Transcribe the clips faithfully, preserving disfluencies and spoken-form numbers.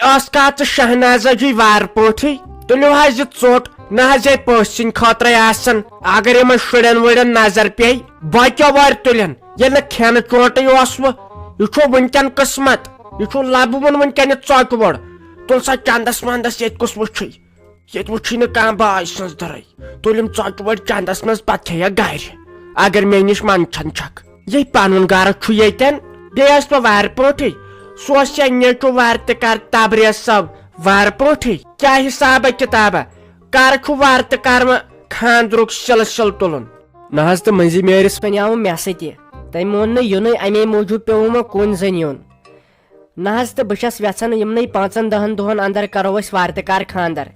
ٲس کتھ ژٕ شہنازا جی وارٕ پٲٹھۍ؟ تُلِو حظ یہِ ژوٚٹ، نہ حظ یہِ پٔژھۍ سٕنٛدِ خٲطرَے آسان۔ اگر یِمن شُرٮ۪ن وُرٮ۪ن نظر پیٚیہِ، بۄچو وارِ تُلن۔ ییٚلہِ نہٕ کھٮ۪نہٕ چونٛٹٕے اوسوٕ، یہِ چھُ وٕنکٮ۪ن قٕسمت، یہِ چھُ لبہٕ وُن وٕنکٮ۪ن یہِ ژۄچہِ ووٚڑ۔ تُل سا چندس وندس، ییٚتہِ کُس وٕچھِ؟ ییٚتہِ وٕچھِی نہٕ کانٛہہ باے سٕنٛز دٕرٕے۔ تُلِم ژۄچہِ وٲلۍ چندس منٛز، پتہٕ کھیٚیہ گرِ۔ اگر مےٚ نِش منٛدچھان چھکھ، یہِ پنُن گرٕ چھُ ییٚتٮ۪ن۔ بیٚیہِ ٲس پتہٕ وارٕ پٲٹھۍ، سُہ اوس یا نیٚچو وارٕ تہِ کر تبریز صٲب وارٕ پٲٹھۍ۔ کیٛاہ حسابہ کتابہ؟ کر چھُ وارٕ تہِ کرمہٕ خاندرُک سلسلہٕ تُلُن؟ نہ حظ، تہٕ مٔنٛزی میٲرِس وَنیٛاوُم مےٚ سۭتۍ۔ تٔمۍ مون نہٕ یُنُے، اَمے موٗجوٗب پیوٚوُم وۄنۍ کُن زَن یُن۔ نہ حظ، تہٕ بہٕ چھَس یَژھان یِمنٕے پانٛژَن دَہَن دۄہَن اَندَر کَرو أسۍ وارٕ تہِ کارٕ خانٛدَر،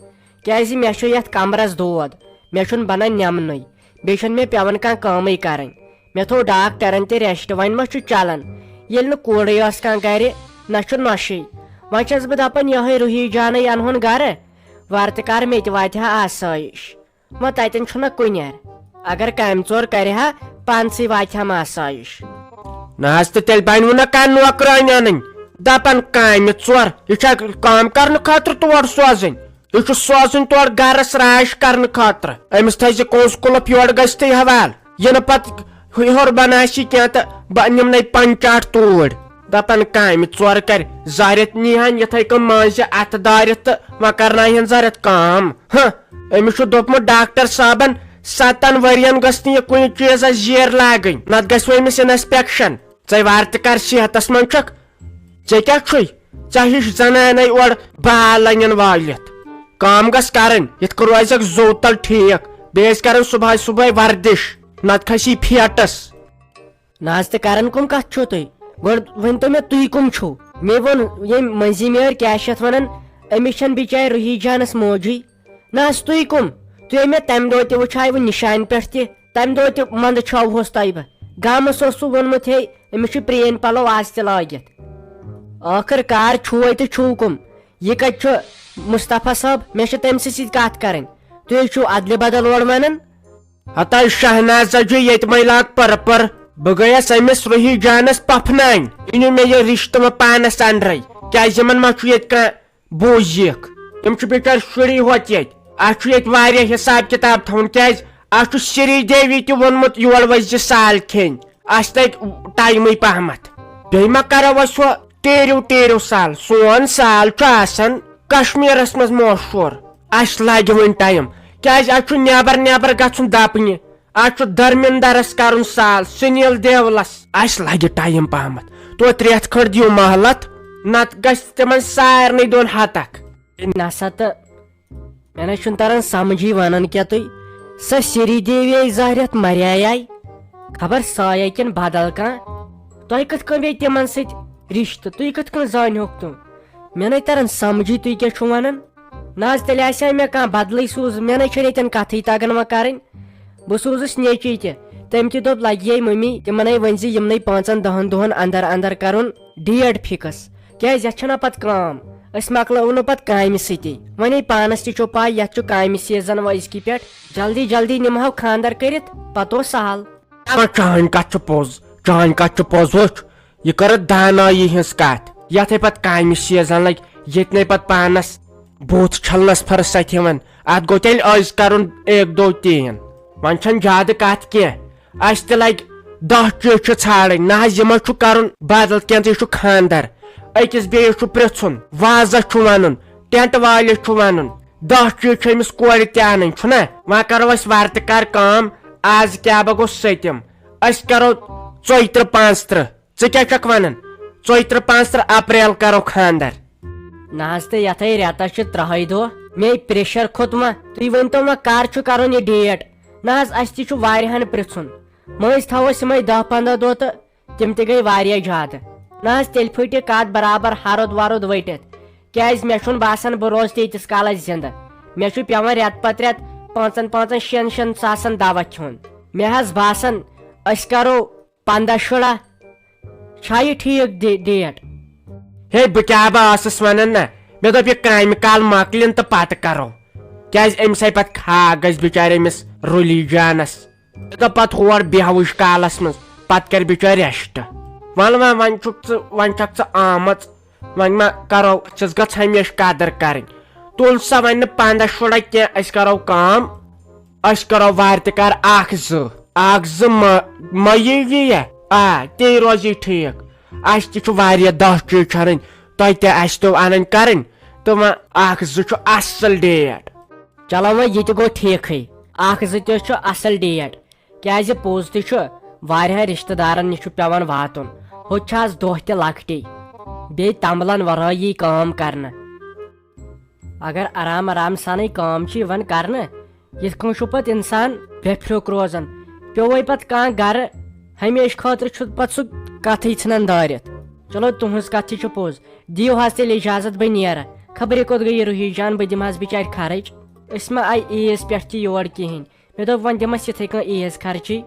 کیٛازِ مےٚ چھُ یَتھ کَمرَس دود، مےٚ چھُنہٕ بَنان نٮ۪منُے، بیٚیہِ چھُنہٕ مےٚ پٮ۪وان کانٛہہ کٲمٕے کَرٕنۍ۔ مےٚ تھوٚو ڈاکٹرَن تہِ rest، وۄنۍ ما چھُ چَلان؟ ییٚلہِ نہٕ کوٗرٕے ٲس کانٛہہ گَرِ، نہ چھُ نۄشے۔ وۄنۍ چھَس بہٕ دَپان، یِہوٚے روحی جانٕے اَنہون گَرٕ، وارٕ تہِ کارٕ مےٚ تہِ واتہِ ہا آسٲیِش۔ وۄنۍ تَتٮ۪ن چھُنہ کُنٮ۪ر۔ اگر کامہِ ژور کرِ ہا، پانسٕے واتہِ ہا ماسایِش۔ نہ حظ، تہٕ تیٚلہِ بنہِ وُنہ کانٛہہ نوکرٲنۍ اَنٕنۍ۔ دَپان کامہِ ژور، یہِ چھا کٲم کرنہٕ خٲطرٕ تور سوزٕنۍ؟ یہِ چھُ سوزٕنۍ تور گرس راج کرنہٕ خٲطرٕ۔ أمِس تھٲیزِ کونٛسہٕ قُلف یورٕ گژھتھٕے حوالہٕ۔ یہِ نہٕ پتہٕ ہُہ ہیوٚر بناسی کینٛہہ تہٕ بہٕ نِمنَے پنچاٹ توٗرۍ۔ دَپان کامہِ ژور کرِ، زارٮ۪تھ نیٖہَن یِتھَے کٔنۍ مٲنٛزِ اَتھٕ دارِتھ تہٕ وۄنۍ کرناوہَن زارٮ۪تھ کٲم۔ ہہ، أمِس چھُ دوٚپمُت ڈاکٹر صٲبن، ستن ؤرین گٔژھ نہٕ یہِ کُنہِ چیٖزس زیٖر لاگٕنۍ، نتہٕ گژھِ وۄنۍ أمِس inspection۔ ژے وارٕ تہِ کر صحتس منٛز چھکھ؟ ژےٚ کیٛاہ چھُے؟ ژےٚ ہِش زنانے اورٕ بال لنگٮ۪ن وٲلِتھ۔ کٲم گژھ کرٕنۍ، یِتھ کٔنۍ روزکھ زوٗ تل ٹھیٖک، بیٚیہِ ٲسۍ کران صبحٲے صبحٲے ورزش، نتہٕ کھسی فیٹس۔ نہ حظ، تہٕ کران کٕم کتھ چھِو تُہۍ؟ گۄڈٕ ؤنۍ تو مےٚ، تُہۍ کٕم چھِو؟ مےٚ ووٚن ییٚمۍ مٔنٛزِم یٲرۍ، کیٛاہ چھِ یتھ ونان، أمِس چھَنہٕ بِچارِ روحی جانس موجی۔ نہ حظ، تُہۍ کٕم؟ تُہۍ مےٚ تمہِ دۄہ تہِ وٕچھاے وۄنۍ نِشانہِ پٮ۪ٹھ تہِ، تمہِ دۄہ تہِ منٛدٕ چھاوہوس تۄہہِ بہٕ۔ گامس اوس سُہ ووٚنمُت، ہے، أمِس چھِ پرٛٲنۍ پلو آز تہِ لٲگِتھ۔ ٲخٕر کار چھُوے تہٕ چھُو کٕم؟ یہِ کتہِ چھُ مصطفیٰ صٲب؟ مےٚ چھِ تٔمۍ سٕے سۭتۍ کتھ کرٕنۍ۔ تُہۍ چھِو ادلہِ بدل اورٕ ونان۔ ہتاے شہنازا جی، ییٚتہِ مَے لاگ پٔر پٔر۔ بہٕ گٔیَس أمِس روحی جانَس پَپھناونہِ۔ أنِو مےٚ یہِ رِشتہٕ وۄنۍ پانَس اَنٛڈرَے۔ کیٛازِ یِمَن ما چھُ ییٚتہِ کانٛہہ بوٗزِکھ؟ تِم چھِ بِچٲرۍ شُری ہوت ییٚتہِ۔ اَسہِ چھُ ییٚتہِ واریاہ حِساب کِتاب تھاوُن۔ کیٛازِ؟ اَسہِ چھُ سری دیوی تہِ ووٚنمُت یور ؤسۍ زِ سالہِ کھیٚنۍ۔ اَسہِ لَگہِ ٹایمٕے پہمَتھ۔ بیٚیہِ ما کَرو أسۍ ہُہ ٹیرِو ٹیرِو سال؟ سون سال چھُ آسان کشمیٖرَس منٛز مشہوٗر۔ اَسہِ لَگہِ وۄنۍ ٹایم، کیٛازِ اَسہِ چھُ نٮ۪بر نٮ۪بر گژھُن دَپنہِ۔ اَسہِ چھُ دھرمِندرَس کَرُن سال، سُنیل دیولَس۔ اَسہِ لَگہِ ٹایم پہمَتھ۔ توتہِ رٮ۪تھ کھنٛڈ دِیِو مہلت، نَتہٕ گژھِ تِمَن سارنٕے دیُن ہَتَکھ۔ نسا تہٕ مےٚ نَے چھُنہٕ تَران سَمجھی، وَنان کیٛاہ تُہۍ؟ سۄ سری دیوی آیہِ زانٛہہ رٮ۪تھ مَریٛاے، خبر سۄ آیے کِنہٕ بدل کانٛہہ؟ تۄہہِ کِتھ کٔنۍ پیٚیہِ تِمَن سۭتۍ رِشتہٕ؟ تُہۍ کِتھ کٔنۍ زانیوکھ تِم؟ مےٚ نَے تَران سَمجھی تُہۍ کیٛاہ چھِو وَنان۔ نہ حظ، تیٚلہِ آسہِ ہا مےٚ کانٛہہ بدلٕے سوٗز، مےٚ نَے چھَنہٕ ییٚتٮ۪ن کَتھٕے تَگان وۄنۍ کَرٕنۍ۔ بہٕ سوٗزُس نیٚچی تہِ، تٔمۍ تہِ دوٚپ لَگہِ یے مٔمی، تِمَن ہے ؤنۍ زِ یِمنٕے پانٛژَن دَہَن دۄہَن اَندَر اَندَر کَرُن date fix۔ کیٛازِ یَتھ چھَنہ پَتہٕ کٲم، أسۍ مۄکلاوو نہٕ پَتہٕ کامہِ سۭتی۔ وۄنۍ ہے پانَس تہِ چھو پَے، یَتھ چھُ کامہِ season وۄنۍ أزکی پٮ۪ٹھ، جلدی جلدی نِمہو خانٛدَر کٔرِتھ، پَتہٕ اوس سہل۔ اَوا، چٲنۍ کَتھ چھِ پوٚز، چٲنۍ کَتھ چھِ پوٚز۔ وٕچھ، یہِ کٔرٕتھ دانٲیی ہٕنٛز کَتھ۔ یَتھ ہے پَتہٕ کامہِ season لَگہِ، ییٚتہِ نَے پَتہٕ پانَس بُتھ چھَلنَس فرصت یِوان۔ اَتھ گوٚو تیٚلہِ أزۍ کَرُن ایک دو تین۔ وۄنۍ چھَنہٕ زیادٕ کَتھ کینٛہہ۔ اَسہِ تہِ لَگہِ دَہ چیٖز چھِ ژھانٛڈٕنۍ۔ نہ حظ، یہِ ما چھُ کَرُن بدل کینٛہہ، یہِ چھُ خانٛدر۔ أکِس بیٚیِس چھُ پرٛژھُن، وازَس چھُ وَنُن، ٹٮ۪نٛٹ وٲلِس چھُ وَنُن۔ دَہ چیٖز چھِ أمِس کورِ تہِ اَنٕنۍ، چھُنہ؟ وۄنۍ کَرو أسۍ وارٕ تہِ کارٕ کٲم۔ آز کیٛاہ بہٕ گوٚو سٔتِم۔ أسۍ کَرو ژۄیہِ تٕرٛہ پانٛژھ تٕرٛہ۔ ژٕ کیٛاہ چھَکھ وَنان؟ ژۄیہِ تٕرٛہ پانٛژھ تٕرٛہ اپریل کَرو خانٛدر۔ نہ حظ، تہٕ یَتھَے رٮ۪تَس چھِ تٕرٛہَے دۄہ۔ مے pressure کھوٚت وۄنۍ۔ تُہۍ ؤنۍتو وۄنۍ کَر چھُ کَرُن یہِ date؟ نہ حظ، اَسہِ تہِ چھُ واریاہَن پرٛژھُن۔ مٔنٛزۍ تھاوو أسۍ یِمَے دَہ پنٛداہ دۄہ تہٕ تِم تہِ گٔے واریاہ زیادٕ۔ نہ حظ، تیٚلہِ پھٕٹہِ کَتھ برابر ہَرُد وَرُد ؤٹِتھ۔ کیٛازِ مےٚ چھُنہٕ باسان بہٕ روزٕ تیٖتِس کالَس زِندٕ۔ مےٚ چھُ پٮ۪وان رٮ۪تہٕ پَتہٕ رٮ۪تہٕ پانٛژَن پانٛژَن شٮ۪ن شٮ۪ن ساسَن دَوا کھیوٚن۔ مےٚ حظ باسان أسۍ کَرو پنٛداہ شُراہ۔ چھا یہِ ٹھیٖک ڈے-، date؟ ہے، بہٕ کیٛاہ بہٕ ٲسٕس وَنان نہ، مےٚ دوٚپ یہِ کامہِ کال مۄکلِن تہٕ پَتہٕ کَرو۔ کیٛازِ أمِس آیہِ پَتہٕ کھاکھ گژھِ بِچارِ أمِس رُلی جانَس۔ مےٚ دوٚپ پَتہٕ ہور بیٚہوٕج کالَس منٛز، پَتہٕ کَرِ بِچٲرۍ rest۔ وَلہٕ وۄنۍ، وۄنۍ چھُکھ ژٕ، وۄنۍ چھَکھ ژٕ آمٕژ، وۄنۍ ما کرو، ژٕ گژھ ہمیشہِ قدر کرٕنۍ۔ تُل سا وۄنۍ نہٕ پنٛداہ شُراہ کینٛہہ، أسۍ کرو کٲم، أسۍ کرو وارِ تہِ کر اکھ زٕ، اکھ زٕ مہ، مہ یی یہِ۔ آ، تی روزی ٹھیٖک۔ اسہِ تہِ چھُ واریاہ دہ چیٖز چھرٕنۍ، تۄہہِ تہِ اسہِ تہِ انٕنۍ کرٕنۍ۔ تہٕ وۄنۍ اکھ زٕ چھُ اصل ڈیٹ۔ چلو وۄنۍ یہِ تہِ گوٚو ٹھیٖکھٕے، اکھ زٕ تہِ چھُ اصل ڈیٹ۔ کیازِ پوٚز تہِ چھُ، واریاہن رشتہٕ دارن نِش چھُ پٮ۪وان واتُن۔ ہوٚتہِ چھِ آز دۄہ تہِ لۄکٹی، بیٚیہِ تمبلن ورٲے یی کٲم کرنہٕ۔ اگر آرام آرام سانٕے کٲم چھِ یِوان کرنہٕ، یِتھ کٔنۍ چھُ پتہٕ انسان بے فِکر روزان۔ پیوٚوے پتہٕ کانٛہہ گرٕ، ہمیشہٕ خٲطرٕ چھُ پتہٕ سُہ کتھٕے ژھٕنان دٲرِتھ۔ چلو، تُہنٛز کتھ تہِ چھِ پوٚز۔ دِیِو حظ تیٚلہِ اجازت، بہٕ نیرٕ۔ خبرِ کوٚت گٔیہِ روحی جان، بہٕ دِمہٕ حظ بچارِ خرٕچ۔ أسۍ ما آیہِ عیٖز پٮ۪ٹھ تہِ یور کِہیٖنۍ۔ مےٚ دوٚپ، وۄنۍ دِمس یِتھَے کٔنۍ عیٖز خرچی۔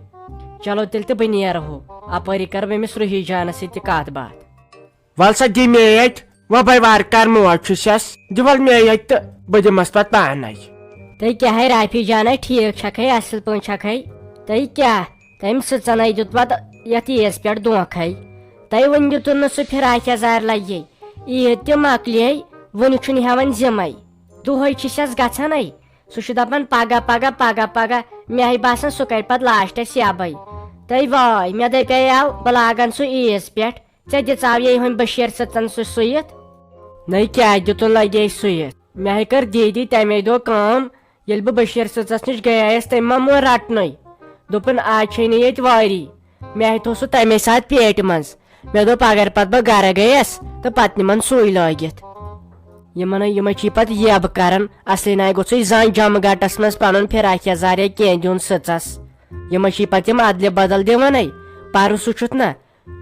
چلو تیٚلہِ تہٕ بہٕ نیرٕ ہو۔ اپٲری کرٕ بہٕ أمِس روحی جانس سۭتۍ تہِ کتھ باتھ۔ ول سا، دِ مےٚ ییٚتہِ۔ وۄنۍ بے وارٕ کر موج چھُسس۔ دِ ول مےٚ ییٚتہِ تہٕ بہٕ دِمس پتہٕ پانے۔ تہٕ کیٛاہ ہے رافی جانا، ٹھیٖک چھکھے، اصل پٲٹھۍ چھکھے؟ تہٕ کیٛاہ، تٔمۍ سٕژن ہے دیُت پتہٕ یتھ عیٖز پٮ۪ٹھ دھونٛکھے۔ تہٕ وُنہِ دیُتُن نہٕ سُہ فراک یزار لگے۔ عیٖد تہِ مۄکلے، وُنہِ چھُنہٕ ہٮ۪وان ذمے۔ دۄہے چھِسس گژھان ہے۔ سُہ چھُ دپان، پگاہ، پگاہ، پگاہ، پگاہ۔ مےٚ ہے باسان، سُہ کرِ پتہٕ لاسٹس یبے۔ تہٕ واے، مےٚ دپیاو، بہٕ لاگن سُہ عیٖز پٮ۪ٹھ۔ ژےٚ دِژاو یے ہُمۍ بشیٖر سٕژن سُہ سُوِتھ؟ نَے کیٛاہ دیُتُن لگے سُوِتھ؟ مےٚ ہے کٔر دیٖدی تَمے دۄہ کٲم، ییٚلہِ بہٕ بشیٖر سٕژس نِش گٔیایس، تٔمۍ ما مون رٹنُے۔ دوٚپُن، آز چھے نہٕ ییٚتہِ وٲری۔ مےٚ ہے تھوٚو سُہ تَمے ساتہٕ پیٹہِ منٛز۔ مےٚ دوٚپ، اگر پتہٕ بہٕ گرٕ گٔیس تہٕ پتہٕ نِمن سُے لٲگِتھ۔ یِمن ہے، یِمے چھی پتہٕ یب کران، اصلی نَے گوٚژھُے زانٛہہ جمہٕ گٹس منٛز پنُن فراک یزار یا کینٛہہ دیُن سٕژس۔ یِمے چھی پتہٕ یِم ادلہِ بدل دِوان ہے، پرُس وُچھُتھ نہ،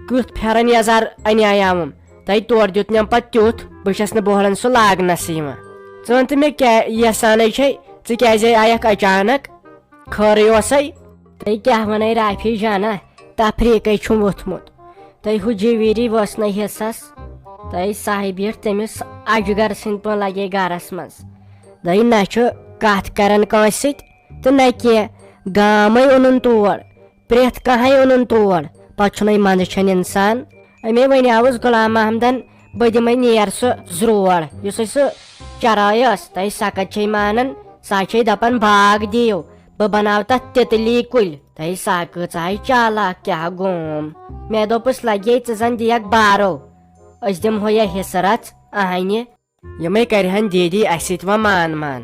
کیُتھ پھٮ۪رن یزار انیایاوُم۔ تۄہہِ تورٕ دیُت نٮ۪م پتہٕ تیُتھ، بہٕ چھس نہٕ بوہلن سُہ لاگنس یِوان۔ ژٕ وَن تہٕ مےٚ، کیٛاہ یژھانے چھے؟ ژٕ کیٛازے آیکھ اچانک؟ خٲرٕے اوسے؟ تۄہہِ کیٛاہ ونے رافی جانا، تفریٖقے چھُم ووٚتھمُت۔ تۄہہِ ہُہ جویری وٲژ نہٕ حصس۔ تۄہہِ صاحبیت تٔمِس اجگر سٕنٛدۍ پٲٹھۍ لگے گرس منٛز۔ دۄیہِ نہ چھُ کتھ کران کٲنٛسہِ سۭتۍ تہٕ نہ کینٛہہ، گامے اوٚنُن تور۔ پرٛٮ۪تھ کانٛہہ ہے اوٚنُن تور، پتہٕ چھُنَے منٛدٕ چھَنہٕ اِنسان۔ أمے وَنیٛاوُس غلام محمدن، بہٕ دِمَے نیر سُہ زرور، یُس أسۍ سُہ چرٲے ٲس، تہٕ سۄ کَتہِ چھے مانان؟ سۄ چھے دَپان، باغ دِیِو، بہٕ بَناو تَتھ تِتلی کُلۍ۔ تہٕ سۄ کۭژاہ ہے چالاک، کیٛاہ گوم۔ مےٚ دوٚپُس، لَگے ژٕ زَن دِیَکھ بارو، أسۍ دِمہو یہِ حِصہٕ رَژھ اَہَنہِ۔ یِمے کرِہن دیدی اسہِ سۭتۍ وۄنۍ مان مان۔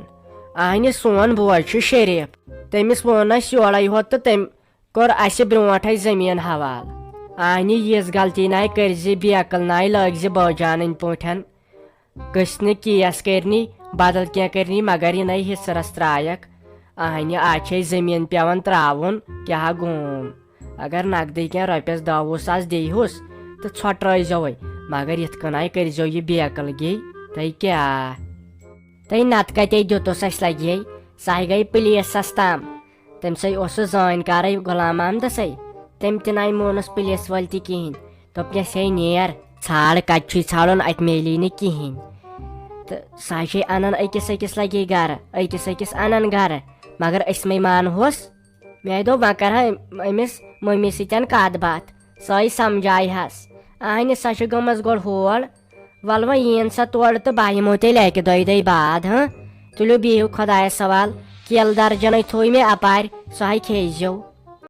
اہنہِ سون بوے چھُ شریف۔ تٔمِس ووٚن اسہِ یورے ہوت تہٕ تٔمۍ کوٚر اسہِ برونٹھے زٔمیٖن حوالہٕ۔ اہنہِ یِژھ غلطی ناے کٔرزِ، بیکل ناے لٲگزِ بٲجانٕنۍ پٲٹھۍ۔ گٔژھۍ نہٕ کیس کٔرنی، بدل کینٛہہ کٔرنی، مگر یہِ نَے حصہٕ رژھ ترٛایکھ۔ اہنہِ آز چھے زٔمیٖن پٮ۪وان ترٛاوُن، کیٛاہ گوم۔ اگر نقدٕے کینٛہہ رۄپیس دہ وُہ ساس دیہُس تہٕ ژھۄٹرٲیزیوے، مگر یِتھ کٔنۍ آیہِ کٔرزیو یہِ بیکل گے۔ تۄہہِ کیٛاہ؟ تۄہہِ نتہٕ کتے دیُتُس اسہِ لگہِ ہے، سۄ ہے گٔے پُلیٖسس تام۔ تٔمۍ سٕے اوس سُہ زٲنۍ کارے غلام محمدسے۔ تٔمۍ تہِ ناے مونُس پُلیٖس وٲلۍ تہِ کِہینۍ۔ دوٚپنس، ہے نیر، ژھانڈ کتہِ چھُے ژھانڈُن، اتہِ میلی نہٕ کِہینۍ۔ تہٕ سۄ ہے چھے انان أکِس أکِس لگے گرٕ، أکِس أکِس انان گرٕ، مگر أسۍ مے مانہوس۔ مےٚ دوٚپ، وۄنۍ کرٕ ہا أمِس مٔمی سۭتۍ کتھ باتھ، سۄے سمجھایہِ ہس۔ اہنہِ سۄ چھِ گٔمٕژ گۄڈٕ ہور۔ ولہٕ وۄنۍ یِیِن سۄ تورٕ تہٕ بہٕ یِمو تیٚلہِ اکہِ دۄیہِ دۄہہِ بعد، ہاں؟ تُلِو بِہِو خۄدایس حوال۔ کیلہٕ درجنے تھوو مےٚ اپارِ، سۄ ہے کھیزیو۔